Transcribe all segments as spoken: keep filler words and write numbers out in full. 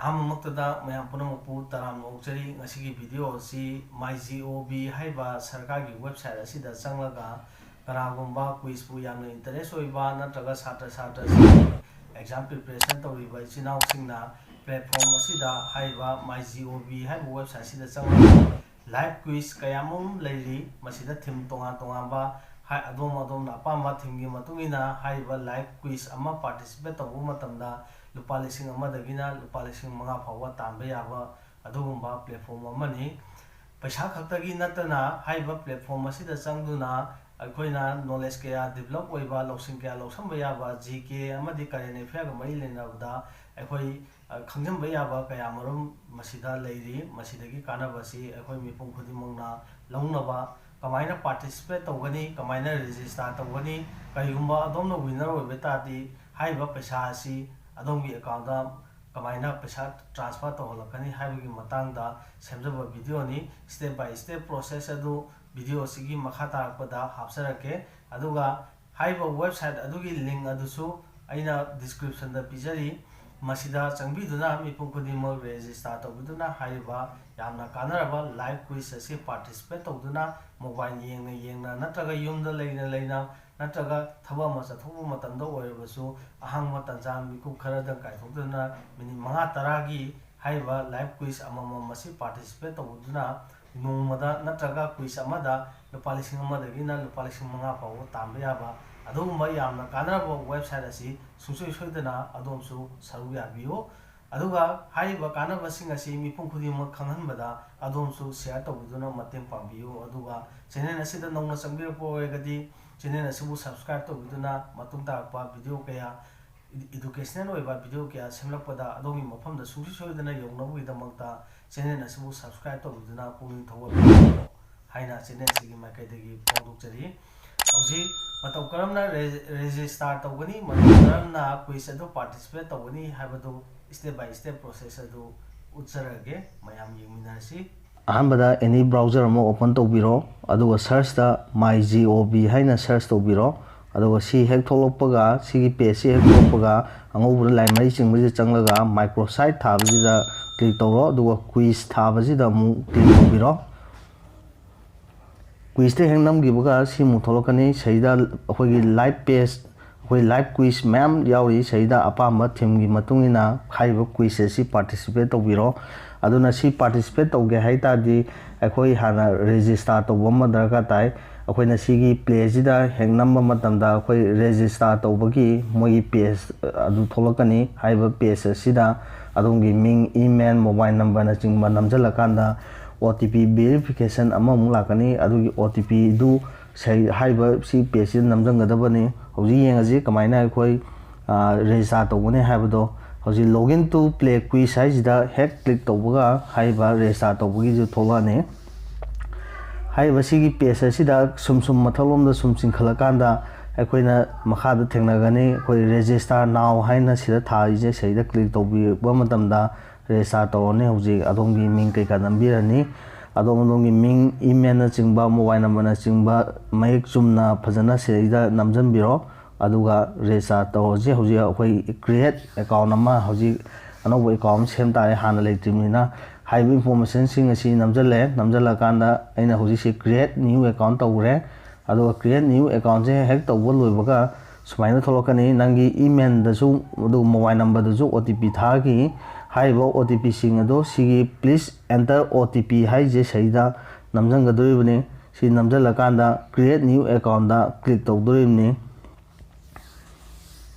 ꯑꯍꯥꯟꯕꯃꯛꯇꯗ ꯃꯌꯥꯝ ꯄꯨꯝꯅꯃꯛꯄꯨ ꯇꯔꯥꯝꯅ ꯑꯣꯛꯆꯔꯤ꯫ ꯉꯁꯤꯒꯤ video ꯑꯁꯤ My G O B ꯍꯥꯏꯕ ꯁꯔꯀꯥꯔꯒꯤ website ꯑꯁꯤꯗ ꯆꯪꯂꯒ ꯀꯅꯥꯒꯨꯝꯕ quizꯄꯨ ꯌꯥꯝꯅ interest ꯑꯣꯏꯕ ꯅꯠꯇ꯭ꯔꯒ ꯁꯥꯇ꯭ꯔ ꯁꯥꯇ꯭ꯔꯁꯤꯡ exam preparation ꯇꯧꯔꯤꯕ ꯏꯆꯤꯟ ꯏꯅꯥꯎꯁꯤꯡꯅ platform ꯑꯁꯤꯗ ꯍꯥꯏꯔꯤꯕ My G O B ꯍꯥꯏꯕ website ꯑꯁꯤꯗ ꯆꯪꯂꯒ live quiz ꯀꯌꯥ ꯑꯃꯔꯣꯝ ꯂꯩꯔꯤ꯫ ꯃꯁꯤꯗ theme ꯇꯣꯉꯥꯟ ꯇꯣꯉꯥꯟꯕ ꯍꯥꯏ-, ꯑꯗꯣꯝ ꯑꯗꯣꯝꯅ ꯑꯄꯥꯝꯕ themeꯒꯤ ꯃꯇꯨꯡ ꯏꯟꯅ ꯍꯥꯏꯔꯤꯕ live quiz ꯑꯃ participate ꯇꯧꯕ ꯃꯇꯝꯗ ꯂꯨꯄꯥ ꯂꯤꯁꯤꯡ ꯑꯃꯗꯒꯤꯅ ꯂꯨꯄꯥ ꯂꯤꯁꯤꯡ ꯃꯉꯥ ꯐꯥꯎꯕ ꯇꯥꯟꯕ ꯌꯥꯕ ꯑꯗꯨꯒꯨꯝꯕ platform ꯑꯃꯅꯤ꯫ ꯄꯩꯁꯥ ꯈꯛꯇꯒꯤ ꯅꯠꯇꯅ ꯍꯥꯏꯔꯤꯕ platform ꯑꯁꯤꯗ ꯆꯪꯗꯨꯅ ꯑꯩꯈꯣꯏꯅ knowledge ꯀꯌꯥ develop ꯑꯣꯏꯕ, ꯂꯧꯁꯤꯡ ꯀꯌꯥ ꯂꯧꯁꯤꯟꯕ ꯌꯥꯕ, G K ꯑꯃꯗꯤ current affairꯒ ꯃꯔꯤ ꯂꯩꯅꯕꯗ ꯑꯩꯈꯣꯏ, ꯑ, ꯈꯪꯖꯤꯟꯕ ꯌꯥꯕ ꯀꯌꯥ ꯃꯔꯨꯝ ꯃꯁꯤꯗ ꯂꯩꯔꯤ꯫ ꯃꯁꯤꯗꯒꯤ ꯀꯥꯟꯅꯕꯁꯤ ꯑꯩꯈꯣꯏ ꯃꯤꯄꯨꯝ ꯈꯨꯗꯤꯡꯃꯛꯅ ꯂꯧꯅꯕ, ꯀꯃꯥꯏꯅ participate ꯇꯧꯒꯅꯤ, ꯀꯃꯥꯏꯅ register ꯇꯧꯒꯅꯤ, ꯀꯔꯤꯒꯨꯝꯕ ꯑꯗꯣꯝꯅ winner ꯑꯣꯏꯕ ꯇꯥꯔꯗꯤ ꯍꯥꯏꯔꯤꯕ ꯄꯩꯁꯥ ꯑꯁꯤ ꯑꯗꯣꯝꯒꯤ accountꯇ ꯀꯃꯥꯏꯅ ꯄꯩꯁꯥ transfer ꯇꯧꯍꯜꯂꯛꯀꯅꯤ ꯍꯥꯏꯕꯒꯤ ꯃꯇꯥꯡꯗ ꯁꯦꯝꯖꯕ videoꯅꯤ꯫ Step by step process ꯑꯗꯨ video ꯑꯁꯤꯒꯤ ꯃꯈꯥ ꯇꯥꯔꯛꯄꯗ ꯍꯥꯞꯆꯔꯛꯀꯦ꯫ ꯑꯗꯨꯒ ꯍꯥꯏꯔꯤꯕ website ꯑꯗꯨꯒꯤ link ꯑꯗꯨꯁꯨ ꯑꯩꯅ descriptionꯗ ꯄꯤꯖꯔꯤ꯫ ꯃꯁꯤꯗ ꯆꯪꯕꯤꯗꯨꯅ ꯃꯤꯄꯨꯝ ꯈꯨꯗꯤꯡꯃꯛ register ꯇꯧꯕꯤꯗꯨꯅ ꯍꯥꯏꯔꯤꯕ ꯌꯥꯝꯅ ꯀꯥꯟꯅꯔꯕ live quiz ꯑꯁꯤ participate ꯇꯧꯗꯨꯅ mobile ꯌꯦꯡꯅ ꯌꯦꯡꯅ ꯅꯠꯇ꯭ꯔꯒ ꯌꯨꯝꯗ ꯂꯩꯅ ꯂꯩꯅ ꯅꯠꯇ꯭ꯔꯒ ꯊꯕꯛ ꯑꯃ ꯆꯠꯊꯣꯛꯄ ꯃꯇꯝꯗ ꯑꯣꯏꯔꯕꯁꯨ ꯑꯍꯥꯡꯕ ꯇꯥꯟꯖꯥ ꯃꯤꯀꯨꯞ ꯈꯔꯗꯪ ꯀꯥꯏꯊꯣꯛꯇꯨꯅ minute ꯃꯉꯥ ꯇꯔꯥꯒꯤ ꯍꯥꯏꯔꯤꯕ live quiz ꯑꯃꯃꯝ ꯑꯁꯤ participate ꯇꯧꯗꯨꯅ ꯅꯣꯡꯃꯗ ꯅꯠꯇ꯭ꯔꯒ quiz ꯑꯃꯗ ꯂꯨꯄꯥ ꯂꯤꯁꯤꯡ ꯑꯃꯗꯒꯤꯅ ꯂꯨꯄꯥ ꯂꯤꯁꯤꯡ ꯃꯉꯥ ꯐꯥꯎꯕ ꯇꯥꯟꯕ ꯌꯥꯕ ꯑꯗꯨꯒꯨꯝꯕ ꯌꯥꯝꯅ ꯀꯥꯟꯅꯔꯕ website ꯑꯁꯤ ꯁꯨꯡꯁꯣꯏ ꯁꯣꯏꯗꯅ ꯑꯗꯣꯝꯁꯨ ꯁꯔꯨꯛ ꯌꯥꯕꯤꯌꯨ꯫ ꯑꯗꯨꯒ ꯍꯥꯏꯔꯤꯕ ꯀꯥꯟꯅꯕꯁꯤꯡ ꯑꯁꯤ ꯃꯤꯄꯨꯝ ꯈꯨꯗꯤꯡꯃꯛ ꯈꯪꯍꯟꯕꯗ ꯑꯗꯣꯝꯁꯨ share ꯇꯧꯕꯤꯗꯨꯅ ꯃꯇꯦꯡ ꯄꯥꯡꯕꯤꯌꯨ꯫ ꯑꯗꯨꯒ channel ꯑꯁꯤꯗ ꯅꯧꯅ ꯆꯪꯕꯤꯔꯛꯄ ꯑꯣꯏꯔꯒꯗꯤ channel ꯑꯁꯤꯕꯨ subscribe ꯇꯧꯕꯤꯗꯨꯅ ꯃꯇꯨꯡ ꯇꯥꯔꯛꯄ video ꯀꯌꯥ, educational ꯑꯣꯏꯕ video ꯀꯌꯥ ꯁꯦꯝꯂꯛꯄꯗ ꯑꯗꯣꯝꯒꯤ ꯃꯐꯝꯗ ꯁꯨꯡꯁꯣꯏ ꯁꯣꯏꯗꯅ ꯌꯧꯅꯕꯒꯤꯗꯃꯛꯇ channel ꯑꯁꯤꯕꯨ subscribe ꯇꯧꯕꯤꯗꯨꯅ ꯄꯨꯛꯅꯤꯡ ꯊꯧꯒꯠꯄꯤꯌꯨ ꯍꯥꯏꯅ channel ꯑꯁꯤꯒꯤ ꯃꯥꯏꯀꯩꯗꯒꯤ ꯐꯣꯡꯗꯣꯛꯆꯔꯤ꯫ ꯍꯧꯖꯤꯛ ꯃꯇꯧ ꯀꯔꯝꯅ re-, register ꯇꯧꯒꯅꯤ, ꯃꯇꯧ ꯀꯔꯝꯅ quiz ꯑꯗꯨ participate ꯇꯧꯒꯅꯤ ꯍꯥꯏꯕꯗꯨ step by step process ꯑꯗꯨ ꯎꯠꯆꯔꯒꯦ, ꯃꯌꯥꯝ ꯌꯦꯡꯃꯤꯟꯅꯔꯁꯤ꯫ ꯑꯍꯥꯟꯕꯗ any browser ꯑꯃ open ꯇꯧꯕꯤꯔꯣ, ꯑꯗꯨꯒ searchꯇ My G O B ꯍꯥꯏꯅ search ꯇꯧꯕꯤꯔꯣ꯫ ꯑꯗꯨꯒ ꯁꯤ ꯍꯦꯛ ꯊꯣꯛꯂꯛꯄꯒ, ꯁꯤꯒꯤ ꯄꯦꯖꯁꯤ ꯍꯦꯛ ꯊꯣꯛꯂꯛꯄꯒ, ꯑꯉꯧꯕꯗ ꯂꯥꯏ ꯃꯔꯤ ꯆꯤꯡꯕꯁꯤꯗ ꯆꯪꯂꯒ Microsite ꯊꯥꯕꯁꯤꯗ ꯀ꯭ꯂꯤꯛ ꯇꯧꯔꯣ꯫ ꯑꯗꯨꯒ Quiz ꯊꯥꯕꯁꯤꯗ ꯑꯃꯨꯛ ꯀ꯭ꯂꯤꯛ ꯇꯧꯕꯤꯔꯣ꯫ Quizꯇ ꯍꯦꯛ ꯅꯝꯈꯤꯕꯒ ꯁꯤꯃꯨꯛ ꯊꯣꯛꯂꯛꯀꯅꯤ꯫ ꯁꯤꯗ ꯑꯩꯈꯣꯏꯒꯤ ꯂꯥꯏꯚ ꯄꯦꯖ, ꯑꯩꯈꯣꯏ ꯂꯥꯏꯚ quiz ꯃꯌꯥꯝ ꯌꯥꯎꯔꯤ꯫ ꯁꯤꯗ ꯑꯄꯥꯝꯕ themeꯒꯤ ꯃꯇꯨꯡ ꯏꯟꯅ ꯍꯥꯏꯔꯤꯕ quiz ꯑꯁꯤ participate ꯇꯧꯕꯤꯔꯣ꯫ ꯑꯗꯨꯅ ꯁꯤ participate ꯇꯧꯒꯦ ꯍꯥꯏ ꯇꯥꯔꯗꯤ ꯑꯩꯈꯣꯏ ꯍꯥꯟꯅ register ꯇꯧꯕ ꯑꯃ ꯗꯔꯀꯥꯔ ꯇꯥꯏ꯫ ꯑꯩꯈꯣꯏꯅ ꯁꯤꯒꯤ ꯄ꯭ꯂꯦꯁꯤꯗ ꯍꯦꯛ ꯅꯝꯕ ꯃꯇꯝꯗ ꯑꯩꯈꯣꯏ register ꯇꯧꯕꯒꯤ ꯃꯣꯏꯒꯤ ꯄꯦꯖ ꯑꯗꯨ ꯊꯣꯛꯂꯛꯀꯅꯤ꯫ ꯍꯥꯏꯔꯤꯕ ꯄꯦꯖ ꯑꯁꯤꯗ ꯑꯗꯣꯝꯒꯤ ꯃꯤꯡ, email, mobile numberꯅꯆꯤꯡꯕ ꯅꯝꯁꯤꯜꯂꯀꯥꯟꯗ O T P verification ꯑꯃꯃꯨꯛ ꯂꯥꯛꯀꯅꯤ꯫ ꯑꯗꯨꯒꯤ O T Pꯗꯨ ꯁꯤ ꯍꯥꯏꯔꯤꯕ ꯁꯤ ꯄꯦꯖꯁꯤꯗ ꯅꯝꯁꯤꯟꯒꯗꯕꯅꯤ꯫ ꯍꯧꯖꯤꯛ ꯌꯦꯡꯉꯁꯤ ꯀꯃꯥꯏꯅ ꯑꯩꯈꯣꯏ register ꯇꯧꯒꯅꯤ ꯍꯥꯏꯕꯗꯣ꯫ ꯍꯧꯖꯤꯛ Login to Play Quiz ꯍꯥꯏꯁꯤꯗ ꯍꯦꯛ ꯀ꯭ꯂꯤꯛ ꯇꯧꯕꯒ ꯍꯥꯏꯔꯤꯕ register ꯇꯧꯕꯒꯤꯁꯨ ꯊꯣꯛꯂꯛꯑꯅꯤ꯫ ꯍꯥꯏꯔꯤꯕ ꯁꯤꯒꯤ ꯄꯦꯖ ꯑꯁꯤꯗ ꯁꯨꯝ ꯁꯨꯝ ꯃꯊꯛꯂꯣꯝꯗ ꯁꯨꯝ ꯆꯤꯡꯈꯠꯂꯀꯥꯟꯗ ꯑꯩꯈꯣꯏꯅ ꯃꯈꯥꯗ ꯊꯦꯡꯅꯒꯅꯤ꯫ ꯑꯩꯈꯣꯏ Register Now ꯍꯥꯏꯅ ꯁꯤꯗ ꯊꯥꯔꯤꯁꯦ, ꯁꯤꯗ ꯀ꯭ꯂꯤꯛ ꯇꯧꯕꯤꯕ ꯃꯇꯝꯗ register ꯇꯧꯔꯅꯤ꯫ ꯍꯧꯖꯤꯛ ꯑꯗꯣꯝꯒꯤ ꯃꯤꯡ ꯀꯩꯀꯥ ꯅꯝꯕꯤꯔꯅꯤ꯫ ꯑꯗꯣꯝ ꯑꯗꯣꯝꯒꯤ ꯃꯤꯡ, emailꯅꯆꯤꯡꯕ, mobile numberꯅꯆꯤꯡꯕ ꯃꯌꯦꯛ ꯆꯨꯝꯅ ꯐꯖꯅ ꯁꯤꯗꯩꯗ ꯅꯝꯁꯤꯟꯕꯤꯔꯣ꯫ ꯑꯗꯨꯒ register ꯇꯧꯔꯁꯤ꯫ ꯍꯧꯖꯤꯛ ꯑꯩꯈꯣꯏ create account ꯑꯃ, ꯍꯧꯖꯤꯛ ꯑꯅꯧꯕ account ꯑꯃ ꯁꯦꯝ ꯇꯥꯔꯦ, ꯍꯥꯟꯅ ꯂꯩꯇ꯭ꯔꯤꯕꯅꯤꯅ꯫ ꯍꯥꯏꯔꯤꯕ informationꯁꯤꯡ ꯑꯁꯤ ꯅꯝꯁꯤꯜꯂꯦ꯫ ꯅꯝꯁꯤꯜꯂꯀꯥꯟꯗ ꯑꯩꯅ ꯍꯧꯖꯤꯛꯁꯤ create new account ꯇꯧꯈ꯭ꯔꯦ꯫ ꯑꯗꯨꯒ create new accountꯁꯦ ꯍꯦꯛ ꯇꯧꯕ ꯂꯣꯏꯕꯒ ꯁꯨꯃꯥꯏꯅ ꯊꯣꯛꯂꯛꯀꯅꯤ꯫ ꯅꯪꯒꯤ emailꯗꯁꯨ ꯑꯗꯨꯒ mobile numberꯗꯁꯨ O T P ꯊꯥꯈꯤ꯫ ꯍꯥꯏꯔꯤꯕ O T Pꯁꯤꯡ ꯑꯗꯣ ꯁꯤꯒꯤ Please enter O T P ꯍꯥꯏꯔꯤꯁꯦ ꯁꯤꯗ ꯅꯝꯁꯤꯟꯒꯗꯧꯔꯤꯕꯅꯤ꯫ ꯁꯤ ꯅꯝꯁꯤꯜꯂꯀꯥꯟꯗ create new accountꯇ ꯀ꯭ꯂꯤꯛ ꯇꯧꯗꯣꯔꯤꯕꯅꯤ꯫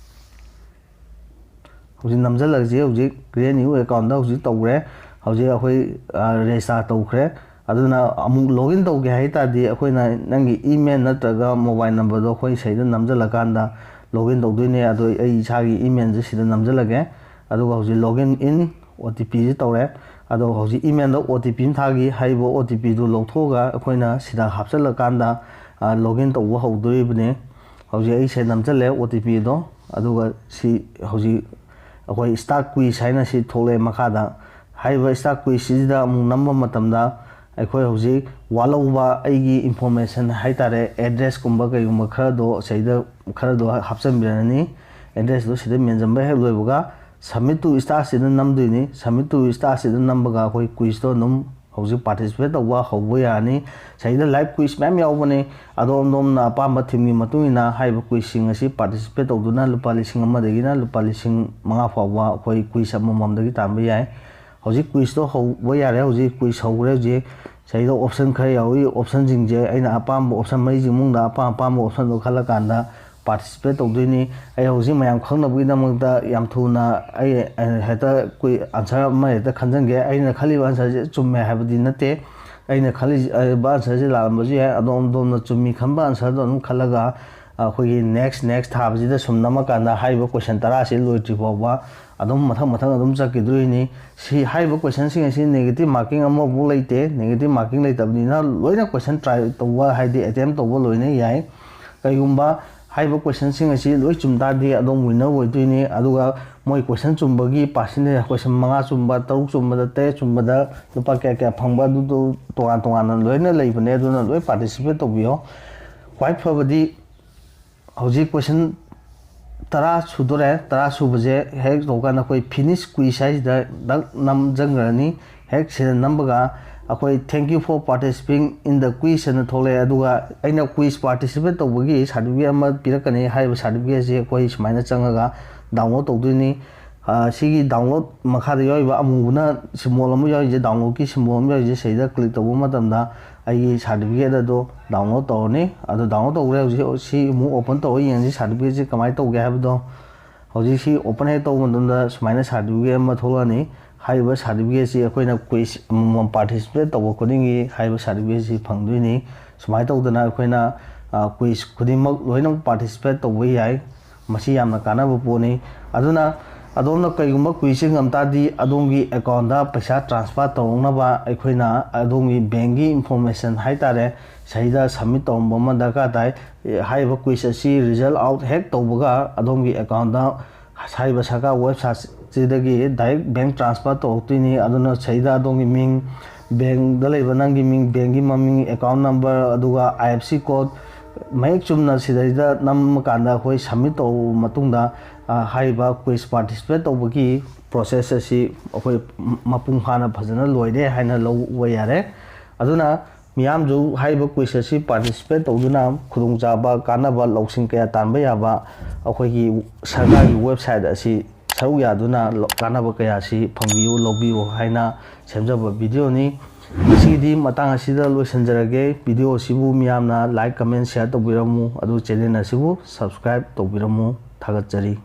ꯍꯧꯖꯤꯛ ꯅꯝꯁꯤꯜꯂꯁꯤ꯫ ꯍꯧꯖꯤꯛ create new accountꯇ ꯍꯧꯖꯤꯛ ꯇꯧꯈ꯭ꯔꯦ꯫ ꯍꯧꯖꯤꯛ ꯑꯩꯈꯣꯏ register ꯇꯧꯈ꯭ꯔꯦ꯫ ꯑꯗꯨꯅ ꯑꯃꯨꯛ login ꯇꯧꯒꯦ ꯍꯥꯏ ꯇꯥꯔꯗꯤ ꯑꯩꯈꯣꯏꯅ ꯅꯪꯒꯤ email ꯅꯠꯇ꯭ꯔꯒ mobile numberꯗꯣ ꯑꯩꯈꯣꯏ ꯁꯤꯗ ꯅꯝꯁꯤꯜꯂꯀꯥꯟꯗ login ꯇꯧꯗꯣꯏꯅꯦ꯫ ꯑꯗꯣ ꯑꯩ ꯏꯁꯥꯒꯤ emailꯁꯦ ꯁꯤꯗ ꯅꯝꯁꯤꯜꯂꯒꯦ꯫ ꯑꯗꯨꯒ ꯍꯧꯖꯤꯛ login in O T Pꯁꯤ ꯇꯧꯔꯦ꯫ ꯑꯗꯣ ꯍꯧꯖꯤꯛ emailꯗ O T P ꯑꯃ ꯊꯥꯈꯤ꯫ ꯍꯥꯏꯔꯤꯕ O T Pꯗꯨ ꯂꯧꯊꯣꯛꯑꯒ ꯑꯩꯈꯣꯏꯅ ꯁꯤꯗ ꯍꯥꯞꯆꯤꯜꯂꯀꯥꯟꯗ login ꯇꯧꯕ ꯍꯧꯗꯣꯔꯤꯕꯅꯤ꯫ ꯍꯧꯖꯤꯛ ꯑꯩꯁꯦ ꯅꯝꯁꯤꯜꯂꯦ O T Pꯗꯣ꯫ ꯑꯗꯨꯒ ꯁꯤ ꯍꯧꯖꯤꯛ ꯑꯩꯈꯣꯏ Start Quiz ꯍꯥꯏꯅ ꯁꯤ ꯊꯣꯛꯂꯛꯑꯦ ꯃꯈꯥꯗ꯫ ꯍꯥꯏꯔꯤꯕ Start Quizꯁꯤꯗ ꯑꯃꯨꯛ ꯅꯝꯕ ꯃꯇꯝꯗ ꯑꯩꯈꯣꯏ ꯍꯧꯖꯤꯛ ꯋꯥꯠꯍꯧꯕ ꯑꯩꯒꯤ ꯏꯟꯐꯣꯔꯃꯦꯁꯟ ꯍꯥꯏꯇꯥꯔꯦ, ꯑꯦꯗ꯭ꯔꯦꯁꯀꯨꯝꯕ ꯀꯩꯒꯨꯝꯕ ꯈꯔꯗꯣ ꯁꯤꯗ ꯈꯔꯗꯣ ꯍꯥꯞꯆꯤꯟꯕꯤꯔꯅꯤ꯫ ꯑꯦꯗ꯭ꯔꯦꯁꯇꯣ ꯁꯤꯗ ꯃꯦꯟꯁꯤꯟꯕ ꯍꯦꯛ ꯂꯣꯏꯕꯒ, Submit to Start ꯁꯤꯗ ꯅꯝꯗꯣꯏꯅꯤ꯫ Submit to Start ꯁꯤꯗ ꯅꯝꯕꯒ ꯑꯩꯈꯣꯏ ꯀ꯭ꯋꯤꯖꯇꯣ ꯑꯗꯨꯝ ꯍꯧꯖꯤꯛ ꯄꯥꯔꯇꯤꯁꯤꯄꯦꯠ ꯇꯧꯕ ꯍꯧꯕ ꯌꯥꯔꯅꯤ꯫ ꯁꯤꯗ ꯂꯥꯏꯚ ꯀ꯭ꯋꯤꯖ ꯃꯌꯥꯝ ꯌꯥꯎꯕꯅꯦ꯫ ꯑꯗꯣꯝ ꯑꯗꯣꯝꯅ ꯑꯄꯥꯝꯕ ꯊꯤꯝꯒꯤ ꯃꯇꯨꯡ ꯏꯟꯅ ꯍꯥꯏꯔꯤꯕ ꯀ꯭ꯋꯤꯖꯁꯤꯡ ꯑꯁꯤ ꯄꯥꯔꯇꯤꯁꯤꯄꯦꯠ ꯇꯧꯗꯨꯅ ꯂꯨꯄꯥ ꯂꯤꯁꯤꯡ ꯑꯃꯗꯒꯤꯅ ꯂꯨꯄꯥ ꯂꯤꯁꯤꯡ ꯃꯉꯥ ꯐꯥꯎꯕ ꯑꯩꯈꯣꯏ ꯀ꯭ꯋꯤꯖ ꯑꯃꯃꯝꯗꯒꯤ ꯇꯥꯟꯕ ꯌꯥꯏ꯫ ꯍꯧꯖꯤꯛ ꯀ꯭ꯋꯤꯖꯇꯣ ꯍꯧꯕ ꯌꯥꯔꯦ꯫ ꯍꯧꯖꯤꯛ ꯀ꯭ꯋꯤꯖ ꯍꯧꯈ꯭ꯔꯦ꯫ ꯍꯧꯖꯤꯛ ꯁꯤꯗ ꯑꯣꯞꯁꯟ ꯈꯔ ꯌꯥꯎꯏ꯫ ꯑꯣꯞꯁꯟꯁꯤꯡꯁꯦ ꯑꯩꯅ ꯑꯄꯥꯝꯕ ꯑꯣꯞꯁꯟ ꯃꯔꯤꯁꯤ ꯃꯅꯨꯡꯗ ꯑꯄꯥꯝ ꯑꯄꯥꯝꯕ ꯑꯣꯞꯁꯟꯗꯣ ꯈꯜꯂꯀꯥꯟꯗ ꯄꯥꯔꯇꯤꯁꯤꯄꯦꯠ ꯇꯧꯗꯣꯏꯅꯤ꯫ ꯑꯩ ꯍꯧꯖꯤꯛ ꯃꯌꯥꯝ ꯈꯪꯅꯕꯒꯤꯗꯃꯛꯇ ꯌꯥꯝ ꯊꯨꯅ ꯑꯩ, ꯑꯩ ꯍꯦꯛꯇ ꯀꯨꯏ-, ꯑꯟꯁꯔ ꯑꯃ ꯍꯦꯛꯇ ꯈꯟꯖꯟꯒꯦ꯫ ꯑꯩꯅ ꯈꯜꯂꯤꯕ ꯑꯟꯁꯔꯁꯦ ꯆꯨꯝꯃꯦ ꯍꯥꯏꯕꯗꯤ ꯅꯠꯇꯦ꯫ ꯑꯩꯅ ꯈꯜꯂꯤꯕ ꯑꯟꯁꯔꯁꯦ ꯂꯥꯜꯂꯝꯕꯁꯨ ꯌꯥꯏ꯫ ꯑꯗꯣꯝ ꯑꯗꯣꯝꯅ ꯆꯨꯝꯃꯤ ꯈꯟꯕ ꯑꯟꯁꯔꯗꯣ ꯑꯗꯨꯝ ꯈꯜꯂꯒ ꯑꯩꯈꯣꯏꯒꯤ next, next ꯊꯥꯕꯁꯤꯗ ꯁꯨꯝ ꯅꯝꯃꯀꯥꯟꯗ ꯍꯥꯏꯔꯤꯕ ꯀꯣꯏꯁꯟ ꯇꯔꯥꯁꯤ ꯂꯣꯏꯗ꯭ꯔꯤ ꯐꯥꯎꯕ ꯑꯗꯨꯝ ꯃꯊꯪ ꯃꯊꯪ ꯑꯗꯨꯝ ꯆꯠꯈꯤꯗꯣꯏꯅꯤ꯫ ꯁꯤ ꯍꯥꯏꯔꯤꯕ ꯀꯣꯏꯁꯟꯁꯤꯡ ꯑꯁꯤ negative marking ꯑꯃꯐꯥꯎ ꯂꯩꯇꯦ꯫ Negative marking ꯂꯩꯇꯕꯅꯤꯅ ꯂꯣꯏꯅ ꯀꯣꯏꯁꯟ ꯇ꯭ꯔꯥꯏ ꯇꯧꯕ, ꯍꯥꯏꯗꯤ ꯑꯦꯇꯦꯝ ꯇꯧꯕ ꯂꯣꯏꯅ ꯌꯥꯏ꯫ ꯀꯩꯒꯨꯝꯕ ꯍꯥꯏꯔꯤꯕ ꯀꯣꯏꯁꯟꯁꯤꯡ ꯑꯁꯤ ꯂꯣꯏ ꯆꯨꯝ ꯇꯥꯔꯗꯤ ꯑꯗꯣꯝ winner ꯑꯣꯏꯗꯣꯏꯅꯤ꯫ ꯑꯗꯨꯒ ꯃꯣꯏ ꯀꯣꯏꯁꯟ ꯆꯨꯝꯕꯒꯤ percentage, ꯀꯣꯏꯁꯟ ꯃꯉꯥ ꯆꯨꯝꯕ, ꯇꯔꯨꯛ ꯆꯨꯝꯕꯗ, ꯇꯔꯦꯠ ꯆꯨꯝꯕꯗ ꯂꯨꯄꯥ ꯀꯌꯥ ꯀꯌꯥ ꯐꯪꯕ, ꯑꯗꯨꯗꯣ ꯇꯣꯉꯥꯟ ꯇꯣꯉꯥꯟꯅ ꯂꯣꯏꯅ ꯂꯩꯕꯅꯦ꯫ ꯑꯗꯨꯅ ꯂꯣꯏ ꯄꯥꯔꯇꯤꯁꯤꯄꯦꯠ ꯇꯧꯕꯤꯌꯣ꯫ ꯈ꯭ꯋꯥꯏ ꯐꯕꯗꯤ ꯍꯧꯖꯤꯛ ꯀꯣꯏꯁꯟ ꯇꯔꯥ ꯁꯨꯗꯣꯔꯦ꯫ ꯇꯔꯥ ꯁꯨꯕꯁꯦ ꯍꯦꯛ ꯇꯧꯀꯥꯟꯗ ꯑꯩꯈꯣꯏ finish quiz ꯍꯥꯏꯁꯤꯗ ꯗꯛ ꯅꯝꯖꯟꯈ꯭ꯔꯅꯤ꯫ ꯍꯦꯛ ꯁꯤꯗ ꯅꯝꯕꯒ ꯑꯩꯈꯣꯏ "Thank you for participating in the quiz" ꯍꯥꯏꯅ ꯊꯣꯛꯂꯛꯑꯦ꯫ ꯑꯗꯨꯒ ꯑꯩꯅ ꯀ꯭ꯋꯤꯖ ꯄꯥꯔꯇꯤꯁꯤꯄꯦꯠ ꯇꯧꯕꯒꯤ ꯁꯥꯔꯇꯤꯐꯤꯀꯦꯠ ꯑꯃ ꯄꯤꯔꯛꯀꯅꯤ꯫ ꯍꯥꯏꯔꯤꯕ ꯁꯥꯔꯇꯤꯐꯤꯀꯦꯠꯁꯦ ꯑꯩꯈꯣꯏ ꯁꯨꯃꯥꯏꯅ ꯆꯪꯉꯒ ꯗꯥꯎꯟꯂꯣꯗ ꯇꯧꯗꯣꯏꯅꯤ꯫ ꯑ, ꯁꯤꯒꯤ ꯗꯥꯎꯟꯂꯣꯗ ꯃꯈꯥꯗ ꯌꯥꯎꯔꯤꯕ ꯑꯃꯨꯕꯅ ꯁꯤꯝꯕꯣꯜ ꯑꯃ ꯌꯥꯎꯔꯤꯁꯦ, ꯗꯥꯎꯟꯂꯣꯗꯀꯤ ꯁꯤꯝꯕꯣꯜ ꯑꯃ ꯌꯥꯎꯔꯤꯁꯦ, ꯁꯤꯗ ꯀ꯭ꯂꯤꯛ ꯇꯧꯕ ꯃꯇꯝꯗ ꯑꯩꯒꯤ ꯁꯥꯔꯇꯤꯐꯤꯀꯦꯠ ꯑꯗꯣ ꯗꯥꯎꯟꯂꯣꯗ ꯇꯧꯔꯅꯤ꯫ ꯑꯗꯨ ꯗꯥꯎꯟꯂꯣꯗ ꯇꯧꯈ꯭ꯔꯦ꯫ ꯍꯧꯖꯤꯛ ꯁꯤ ꯑꯃꯨꯛ ꯑꯣꯄꯟ ꯇꯧꯔꯒ ꯌꯦꯡꯁꯤ, ꯁꯥꯔꯇꯤꯐꯤꯀꯦꯠꯁꯤ ꯀꯃꯥꯏꯅ ꯇꯧꯒꯦ ꯍꯥꯏꯕꯗꯣ꯫ ꯍꯧꯖꯤꯛ ꯁꯤ ꯑꯣꯄꯟ ꯍꯦꯛ ꯇꯧꯕ ꯃꯇꯝꯗ ꯁꯨꯃꯥꯏꯅ ꯁꯥꯔꯇꯤꯐꯤꯀꯦꯠ ꯑꯃ ꯊꯣꯛꯂꯛꯑꯅꯤ꯫ ꯍꯥꯏꯔꯤꯕ ꯁꯥꯔꯇꯤꯐꯤꯀꯦꯠꯁꯤ ꯑꯩꯈꯣꯏꯅ ꯀ꯭ꯋꯤꯖ ꯑꯃꯃꯝ ꯄꯥꯔꯇꯤꯁꯤꯄꯦꯠ ꯇꯧꯕ ꯈꯨꯗꯤꯡꯒꯤ ꯍꯥꯏꯔꯤꯕ ꯁꯥꯔꯇꯤꯐꯤꯀꯦꯠꯁꯤ ꯐꯪꯗꯣꯏꯅꯤ꯫ ꯁꯨꯃꯥꯏꯅ ꯇꯧꯗꯅ ꯑꯩꯈꯣꯏꯅ, ꯑ, ꯀ꯭ꯋꯤꯖ ꯈꯨꯗꯤꯡꯃꯛ ꯂꯣꯏꯅꯃꯛ ꯄꯥꯔꯇꯤꯁꯤꯄꯦꯠ ꯇꯧꯕ ꯌꯥꯏ꯫ ꯃꯁꯤ ꯌꯥꯝꯅ ꯀꯥꯟꯅꯕ ꯄꯣꯠꯅꯤ꯫ ꯑꯗꯨꯅ ꯑꯗꯣꯝꯅ ꯀꯔꯤꯒꯨꯝꯕ ꯀ꯭ꯋꯤꯖꯁꯤ ꯉꯝ ꯇꯥꯔꯗꯤ ꯑꯗꯣꯝꯒꯤ ꯑꯦꯀꯥꯎꯟꯗ ꯄꯩꯁꯥ ꯇ꯭ꯔꯥꯟꯁꯐꯔ ꯇꯧꯔꯛꯅꯕ ꯑꯩꯈꯣꯏꯅ ꯑꯗꯣꯝꯒꯤ ꯕꯦꯡꯒꯤ ꯏꯟꯐꯣꯔꯃꯦꯁꯟ ꯍꯥꯏꯇꯥꯔꯦ, ꯁꯤꯗ ꯁꯕꯃꯤꯠ ꯇꯧꯔꯝꯕ ꯑꯃ ꯗꯔꯀꯥꯔ ꯇꯥꯏ꯫ ꯍꯥꯏꯔꯤꯕ ꯀ꯭ꯋꯤꯖ ꯑꯁꯤ ꯔꯤꯖꯜ ꯑꯥꯎꯠ ꯍꯦꯛ ꯇꯧꯕꯒ ꯑꯗꯣꯝꯒꯤ ꯑꯦꯀꯥꯎꯟꯗ ꯍꯥꯏꯔꯤꯕ ꯁꯔꯀꯥꯔ ꯋꯦꯕꯁꯥꯏꯠꯁꯤꯗꯒꯤ ꯗꯥꯏꯔꯦꯛ ꯕꯦꯡ ꯇ꯭ꯔꯥꯟꯁꯐꯔ ꯇꯧꯔꯛꯇꯣꯏꯅꯤ꯫ ꯑꯗꯨꯅ ꯁꯤꯗ ꯑꯗꯣꯝꯒꯤ ꯃꯤꯡ, ꯕꯦꯡꯗ ꯂꯩꯕ ꯅꯪꯒꯤ ꯃꯤꯡ, ꯕꯦꯡꯒꯤ ꯃꯃꯤꯡ, ꯑꯦꯀꯥꯎꯟ ꯅꯝꯕꯔ, ꯑꯗꯨꯒ I F S C code ꯃꯌꯦꯛ ꯆꯨꯝꯅ ꯁꯤꯗꯩꯗ ꯅꯝꯃꯀꯥꯟꯗ ꯑꯩꯈꯣꯏ ꯁꯕꯃꯤꯠ ꯇꯧꯔꯕ ꯃꯇꯨꯡꯗ, ꯑ, ꯍꯥꯏꯔꯤꯕ ꯀ꯭ꯋꯤꯖ ꯄꯥꯔꯇꯤꯁꯤꯄꯦꯠ ꯇꯧꯕꯒꯤ ꯄ꯭ꯔꯣꯁꯦꯁ ꯑꯁꯤ ꯑꯩꯈꯣꯏ ꯃꯄꯨꯡ ꯐꯥꯅ ꯐꯖꯅ ꯂꯣꯏꯔꯦ ꯍꯥꯏꯅ ꯂꯧꯕ ꯌꯥꯔꯦ꯫ ꯑꯗꯨꯅ ꯃꯤꯌꯥꯝꯁꯨ ꯍꯥꯏꯔꯤꯕ ꯀ꯭ꯋꯤꯖ ꯑꯁꯤ ꯄꯥꯔꯇꯤꯁꯤꯄꯦꯠ ꯇꯧꯗꯨꯅ ꯈꯨꯗꯣꯡꯆꯥꯕ, ꯀꯥꯟꯅꯕ, ꯂꯧꯁꯤꯡ ꯀꯌꯥ ꯇꯥꯟꯕ ꯌꯥꯕ ꯑꯩꯈꯣꯏꯒꯤ ꯁꯔꯀꯥꯔꯒꯤ ꯋꯦꯕꯁꯥꯏꯠ ꯑꯁꯤ ꯁꯔꯨꯛ ꯌꯥꯗꯨꯅ ꯂ-, ꯀꯥꯟꯅꯕ ꯀꯌꯥꯁꯤ ꯐꯪꯕꯤꯌꯨ, ꯂꯧꯕꯤꯌꯨ ꯍꯥꯏꯅ ꯁꯦꯝꯖꯕ ꯚꯤꯗꯤꯑꯣꯅꯤ꯫ ꯉꯁꯤꯒꯤꯗꯤ ꯃꯇꯥꯡ ꯑꯁꯤꯗ ꯂꯣꯏꯁꯤꯟꯖꯔꯒꯦ꯫ ꯚꯤꯗꯤꯑꯣ ꯑꯁꯤꯕꯨ ꯃꯤꯌꯥꯝꯅ like, comment, share ꯇꯧꯕꯤꯔꯝꯃꯨ, ꯑꯗꯨ ꯆꯦꯅꯦꯜ ꯑꯁꯤꯕꯨ subscribe ꯇꯧꯕꯤꯔꯝꯃꯨ꯫ ꯊꯥꯒꯠꯆꯔꯤ꯫